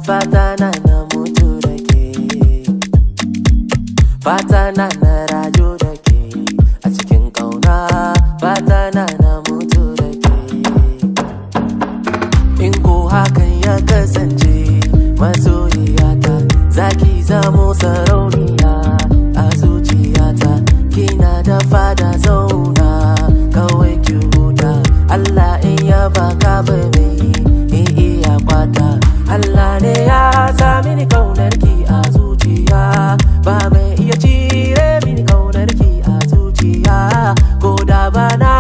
Fata na na mutu da ke. Fata na na rayu da ke a cikin ƙauna. Fata na na mutu da ke. In ko hakan ya kasance, masoyiyata, zaki zamo sarauniya a zuciyata. Kina da fada, zauna kawai ki huta. Allah in ya baka, bai mai in iya kwata. Allah ne ya sa mini kaunar ki a zuciya, ba mai iya cire mini kaunar ki a zuciya. Ko da ba na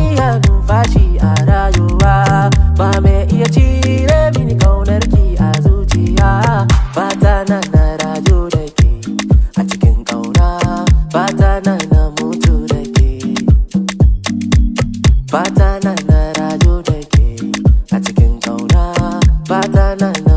iya numfashi a rayuwa, ba mai iya cire mini kaunar ki a zuciya. Fata na na rayu da ke a cikin kauna. Fata na na mutu da ke. Fata na na rayu da ke a cikin kauna. Fata na na